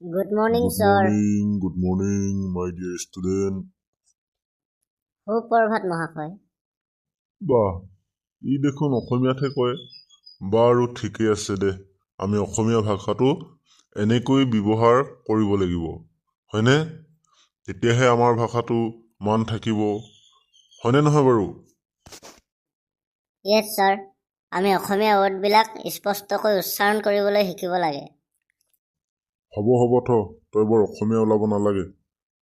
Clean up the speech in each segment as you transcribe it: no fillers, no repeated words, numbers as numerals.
Good morning Good sir. morning, good morning, my dear student. সুপ্ৰভাত মহাশয়। বাহ, ই দেখোন অসমীয়াতহে কয়। বাৰু ঠিকেই আছে দে, আমি অসমীয়া ভাষাটো এনেকৈ ব্যৱহাৰ কৰিব লাগিব, হয়নে? তেতিয়াহে আমাৰ ভাষাটো মান থাকিব, হয়নে নহয় বাৰু? Yes sir, আমি অসমীয়া ৱৰ্ডবিলাক স্পষ্টকৈ উচ্চাৰণ কৰিবলৈ শিকিব লাগে। হ'ব হ'ব থ, তই বৰ অসমীয়া ওলাব নালাগে,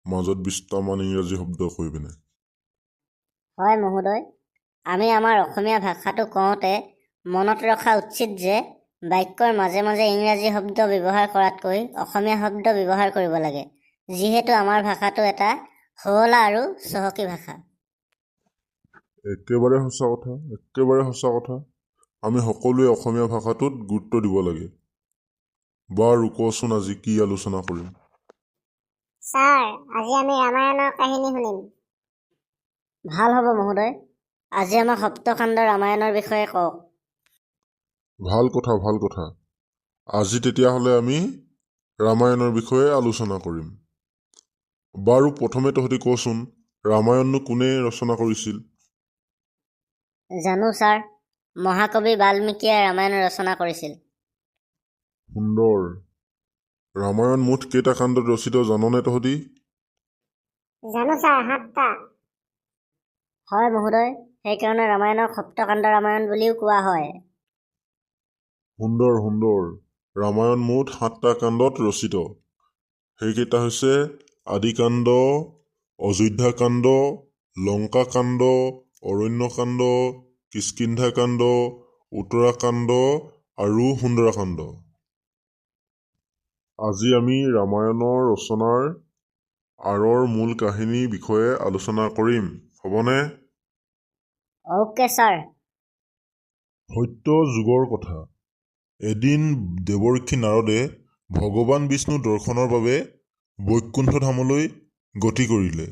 মাজত 20টামান ইংৰাজী শব্দ কৈ পিনে। হয় মহোদয়, আমি আমাৰ অসমীয়া ভাষাটো কওঁতে মনত ৰখা উচিত যে বাক্যৰ মাজে মাজে ইংৰাজী শব্দ ব্যৱহাৰ কৰাতকৈ অসমীয়া শব্দ ব্যৱহাৰ কৰিব লাগে, যিহেতু আমাৰ ভাষাটো এটা শুৱলা আৰু চহকী ভাষা। একেবাৰে সঁচা কথা, একেবাৰে সঁচা কথা। আমি সকলোৱে অসমীয়া ভাষাটোত গুৰুত্ব দিব লাগে। বাৰু কচোন, আজি কি আলোচনা কৰিম? ছাৰ, আজি আমি ৰামায়ণৰ কাহিনী শুনিম। ভাল হ'ব মহোদয়, আজি আমাক সপ্তকাণ্ড ৰামায়ণৰ বিষয়ে কওক। ভাল কথা, ভাল কথা। আজি তেতিয়াহ'লে আমি ৰামায়ণৰ বিষয়ে আলোচনা কৰিম। বাৰু প্ৰথমে তহঁতি কচোন, ৰামায়ণনো কোনে ৰচনা কৰিছিল? জানো ছাৰ, মহাকবি বাল্মীকিয়ে ৰামায়ণ ৰচনা কৰিছিল। সুন্দৰ। ৰামায়ণ মুঠ কেইটা কাণ্ডত ৰচিত জাননে তহঁতি? জানো ছাৰ, 7টা। হয় মহোদয়, সেইকাৰণে ৰামায়ণক সপ্তকাণ্ড ৰামায়ণ বুলিও কোৱা হয়। সুন্দৰ সুন্দৰ। ৰামায়ণ মুঠ 7টা কাণ্ডত ৰচিত। সেইকেইটা হৈছে আদিকাণ্ড, অযোধ্যাকাণ্ড, লংকাকাণ্ড, অৰণ্যকাণ্ড, কিষ্কিন্ধাকাণ্ড, উত্তৰাকাণ্ড আৰু সুন্দৰাকাণ্ড। আজি আমি ৰামায়ণৰ ৰচনাৰ আঁৰৰ মূল কাহিনীৰ বিষয়ে আলোচনা কৰিম, হ'বনে? Okay sir. সত্য যুগৰ কথা। এদিন দেৱৰ্ষি নাৰদে ভগৱান বিষ্ণু দৰ্শনৰ বাবে বৈকুণ্ঠ ধামলৈ গতি কৰিলে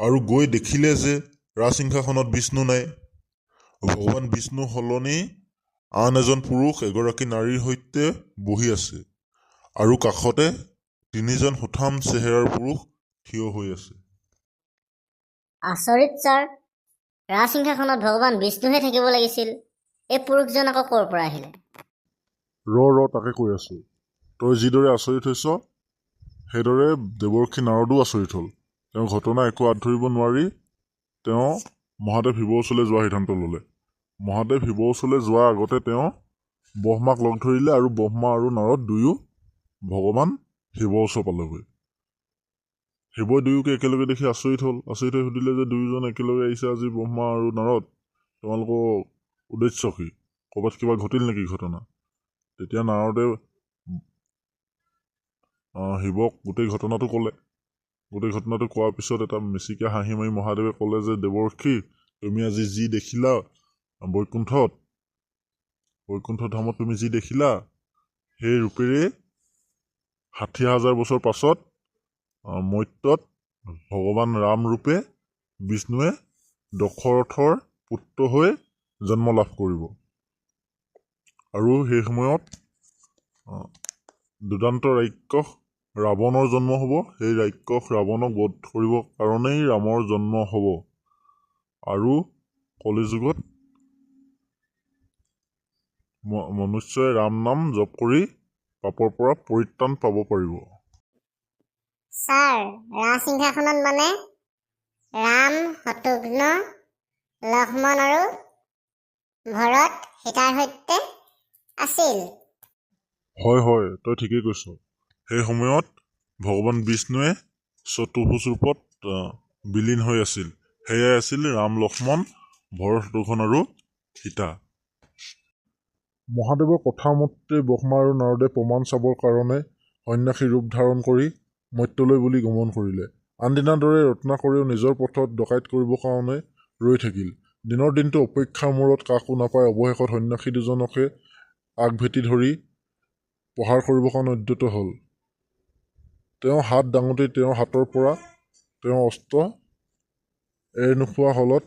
আৰু গৈ দেখিলে যে ৰাজসিংহাসনত বিষ্ণু নাই। ভগৱান বিষ্ণু সলনি আন এজন পুৰুষ এগৰাকী নাৰীৰ সৈতে বহি আছে আৰু কাষতে তিনিজন সুঠাম চেহেৰাৰ পুৰুষ থিয় হৈ আছে। আচৰিত ছাৰ, ৰাজসিংহাসনত ভগৱান বিষ্ণুহে থাকিব লাগিছিল, এই পুৰুষজন আকৌ ক'ৰ পৰা আহিলে? ৰ ৰ, তাকে কৈ আছো। তই যিদৰে আচৰিত হৈছ, সেইদৰে দেৱৰ্ষি নাৰদো আচৰিত হ'ল। তেওঁ ঘটনা একো আঁত ধৰিব নোৱাৰি তেওঁ মহাদেৱ শিৱৰ ওচৰলৈ যোৱাৰ সিদ্ধান্ত ল'লে। মহাদেৱ শিৱৰ ওচৰলৈ যোৱাৰ আগতে তেওঁ ব্ৰহ্মাক লগ ধৰিলে আৰু ব্ৰহ্মা আৰু নাৰদ দুয়ো ভগৱান শিৱৰ ওচৰ পালেগৈ। শিৱই দুয়োকে একেলগে দেখি আচৰিত হ'ল। আচৰিত হৈ সুধিলে যে দুয়োজন একেলগে আহিছে আজি ব্ৰহ্মা আৰু নাৰদ, তোমালোকৰ উদ্দেশ্য কি? ক'ৰবাত কিবা ঘটিল নেকি ঘটনা? তেতিয়া নাৰদে শিৱক গোটেই ঘটনাটো ক'লে। গোটেই ঘটনাটো কোৱাৰ পিছত এটা মিচিকিয়া হাঁহি মাৰি মহাদেৱে ক'লে যে দেৱৰ্ষি, তুমি আজি যি দেখিলা বৈকুণ্ঠত, বৈকুণ্ঠ ধামত তুমি যি দেখিলা, সেই ৰূপেৰে 60,000 বছৰ পাছত মৰ্ত্যত ভগৱান ৰাম ৰূপে বিষ্ণুৱে দশৰথৰ পুত্ৰ হৈ জন্ম লাভ কৰিব। আৰু সেই সময়ত দুৰ্দান্ত ৰাক্ষস ৰাৱণৰ জন্ম হ'ব। সেই ৰাক্ষস ৰাৱণক বধ কৰিবৰ কাৰণেই ৰামৰ জন্ম হ'ব। আৰু কলিযুগত মনুষ্যই ৰাম নাম জপ কৰি পাপৰ পৰা পৰিত্ৰাণ পাব পাৰিব। ছাৰ, ৰাজসিংহাসনত মানে ৰাম, শত্ৰুঘ্ন, লক্ষ্মণ আৰু ভৰত সীতাৰ সৈতে আছিল। হয় হয়, তই ঠিকেই কৈছ। সেই সময়ত ভগৱান বিষ্ণুৱে চতুৰ্ভুজ ৰূপত বিলীন হৈ আছিল। সেয়াই আছিল ৰাম, লক্ষ্মণ, ভৰত, শত্ৰুঘ্ন আৰু সীতা। মহাদেৱৰ কথা মতে ব্ৰহ্মা আৰু নাৰদে প্ৰমাণ চাবৰ কাৰণে সন্ন্যাসী ৰূপ ধাৰণ কৰি মৰ্ত্যলৈ বুলি গমন কৰিলে। আনদিনাৰ দৰে ৰত্নাকৰেও নিজৰ পথত ডকাইত কৰিবৰ কাৰণে ৰৈ থাকিল। দিনৰ দিনটো অপেক্ষাৰ মূৰত কাকো নাপাই অৱশেষত সন্ন্যাসী দুজনকে আগভেটি ধৰি প্ৰহাৰ কৰিবৰ কাৰণে উদ্যত হ'ল। তেওঁ হাত দাঙোতেই তেওঁৰ হাতৰ পৰা তেওঁৰ অস্ত্ৰ এৰ নোখোৱা হ'লত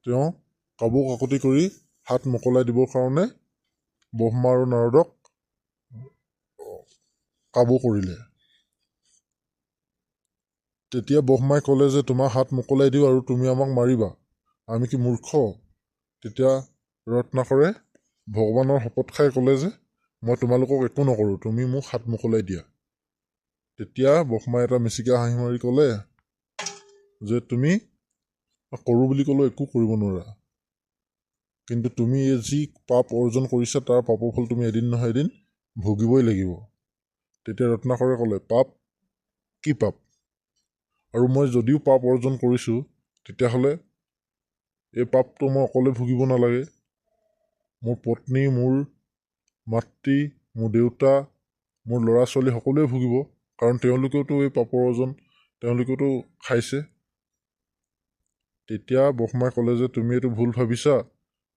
তেওঁ কাবৌ কাকূতি কৰি হাত মোকলাই দিবৰ কাৰণে ব্ৰহ্মা আৰু নাৰদক কাবৌ কৰিলে। তেতিয়া ব্ৰহ্মাই ক'লে যে তোমাৰ হাত মোকলাই দিওঁ আৰু তুমি আমাক মাৰিবা, আমি কি মূৰ্খ? তেতিয়া ৰত্নাকৰে ভগৱানৰ শপত খাই ক'লে যে মই তোমালোকক একো নকৰোঁ, তুমি মোক হাত মোকলাই দিয়া। তেতিয়া ব্ৰহ্মাই এটা মিচিকিয়া হাঁহি মাৰি ক'লে যে তুমি কৰোঁ বুলি ক'লেও একো কৰিব নোৱাৰা, কিন্তু তুমি এই যি পাপ অৰ্জন কৰিছা তাৰ পাপৰ ফল তুমি এদিন নহয় এদিন ভুগিবই লাগিব। তেতিয়া ৰত্নাকৰে ক'লে, পাপ কি পাপ? আৰু মই যদিও পাপ অৰ্জন কৰিছোঁ তেতিয়াহ'লে এই পাপটো মই অকলে ভুগিব নালাগে, মোৰ পত্নী, মোৰ মাতৃ, মোৰ দেউতা, মোৰ ল'ৰা ছোৱালী সকলোৱে ভুগিব, কাৰণ তেওঁলোকেওতো এই পাপৰ অৰ্জন তেওঁলোকেওতো খাইছে। তেতিয়া ব্ৰহ্মাই ক'লে যে তুমি এইটো ভুল ভাবিছা,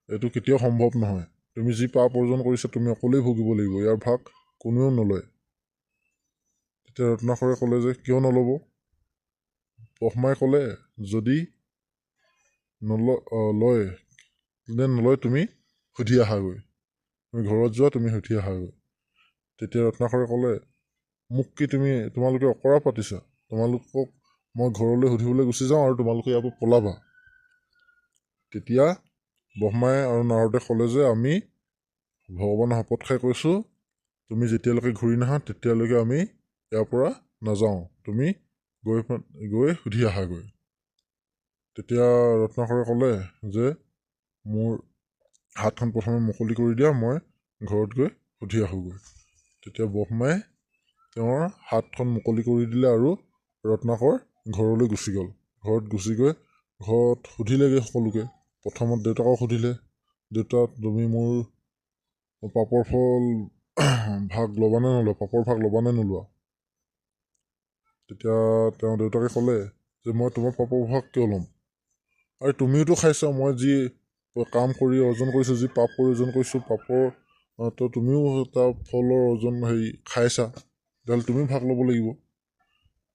এইটো কেতিয়াও সম্ভৱ নহয়, তুমি যি পাপ অৰ্জন কৰিছা তুমি অকলেই ভুগিব লাগিব, ইয়াৰ ভাগ কোনেও নলয়। তেতিয়া ৰত্নাকৰে ক'লে যে কিয় নল'ব? ব্ৰহ্মাই ক'লে যদি লয় নে নলয় তুমি সুধি আহাগৈ, তুমি ঘৰত যোৱা, তুমি সুধি আহাগৈ। তেতিয়া ৰত্নাকৰে ক'লে মোক কি তোমালোকে অকৰা পাতিছা? তোমালোকক মই ঘৰলৈ সুধিবলৈ গুচি যাওঁ আৰু তোমালোকে ইয়াৰ পৰা পলাবা। তেতিয়া ব্ৰহ্মাই আৰু নাৰদে ক'লে যে আমি ভগৱানৰ শপত খাই কৈছোঁ, তুমি যেতিয়ালৈকে ঘূৰি নাহা তেতিয়ালৈকে আমি ইয়াৰ পৰা নাযাওঁ, তুমি গৈ সুধি আহাগৈ। তেতিয়া ৰত্নাকৰে ক'লে যে মোৰ হাতখন প্ৰথমে মুকলি কৰি দিয়া, মই ঘৰত গৈ সুধি আহোঁগৈ। তেতিয়া ব্ৰহ্মাই তেওঁৰ হাতখন মুকলি কৰি দিলে আৰু ৰত্নাকৰ ঘৰলৈ গুচি গ'ল। ঘৰত গুচি গৈ ঘৰত সুধিলেগৈ সকলোকে। প্ৰথমত দেউতাকক সুধিলে, দেউতা তুমি মোৰ পাপৰ ফল ভাগ ল'বানে নলোৱা, পাপৰ ভাগ ল'বানে নোলোৱা? তেতিয়া তেওঁ দেউতাকে ক'লে যে মই তোমাৰ পাপৰ ভাগ কিয় ল'ম, আৰু তুমিওতো খাইছা, মই যি কাম কৰি অৰ্জন কৰিছোঁ, যি পাপ কৰি অৰ্জন কৰিছোঁ, পাপৰ তো তুমিও তাৰ ফলৰ অৰ্জন হেৰি খাইছা, তেতিয়াহ'লে তুমিও ভাগ ল'ব লাগিব।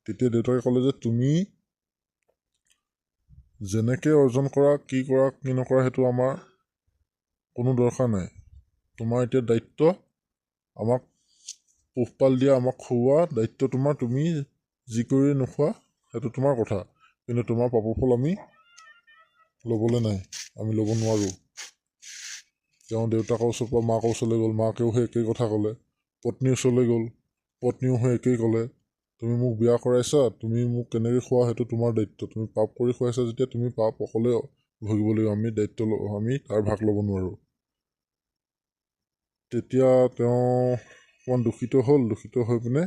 তেতিয়া দেউতাকে ক'লে যে তুমি যেনেকৈ অৰ্জন কৰা, কি কৰা কি নকৰা সেইটো আমাৰ কোনো দৰকাৰ নাই, তোমাৰ এতিয়া দায়িত্ব আমাক পোহপাল দিয়া, আমাক খুওৱা দায়িত্ব তোমাৰ, তুমি যি কৰি নোখোৱা সেইটো তোমাৰ কথা, কিন্তু তোমাৰ পাপৰ ফল আমি ল'বলৈ নাই, আমি ল'ব নোৱাৰোঁ। তেওঁ দেউতাকৰ ওচৰৰ পৰা মাকৰ ওচৰলৈ গ'ল, মাকেও সেই একেই কথা ক'লে। পত্নীৰ ওচৰলৈ গ'ল, পত্নীও সেই একেই ক'লে, তুমি মোক বিয়া কৰাইছা, তুমি মোক কেনেকৈ খোৱা সেইটো তোমাৰ দায়িত্ব, তুমি পাপ কৰি খুৱাইছা যেতিয়া তুমি পাপ অকলে ভুগিব লাগিব, আমি দায়িত্ব আমি তাৰ ভাগ ল'ব নোৱাৰোঁ। তেতিয়া তেওঁ অকণমান দুখিত হ'ল, দুখিত হৈ পিনে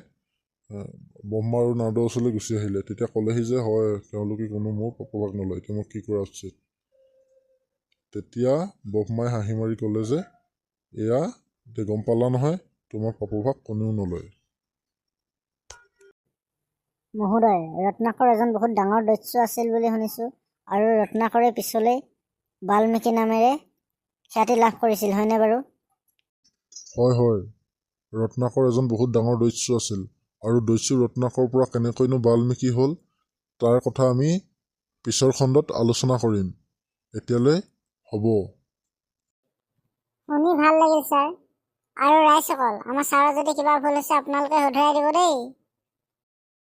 ব্ৰহ্মা আৰু নাৰদৰ ওচৰলৈ গুচি আহিলে। তেতিয়া ক'লেহি যে হয় তেওঁলোকে কোনো মোৰ পাপৰ ভাগ নলয়, এতিয়া মই কি কৰা উচিত? তেতিয়া ব্ৰহ্মাই হাঁহি মাৰি ক'লে যে এয়া এতিয়া গম পালা নহয়, তোমাৰ পাপৰ ভাগ কোনেও নলয়। মহোদয়, ৰত্নাকৰ এজন বহুত ডাঙৰ দস্যু আছিল বুলি শুনিছোঁ, আৰু ৰত্নাকৰে পিছলৈ বাল্মীকি নামেৰে খ্যাতি লাভ কৰিছিল, হয়নে বাৰু? হয় হয়, ৰত্নাকৰ এজন বহুত ডাঙৰ দস্যু আছিল, আৰু দস্যু ৰত্নাকৰ পৰা কেনেকৈনো বাল্মীকি হ'ল তাৰ কথা আমি পিছৰ খণ্ডত আলোচনা কৰিম। এতিয়ালৈ হ'ব। শুনি ভাল লাগিল ছাৰ। আৰু ৰাইজসকল, আমাৰ ছাৰৰ যদি কিবা ভুল হৈছে আপোনালোকে শুধৰাই দিব দেই।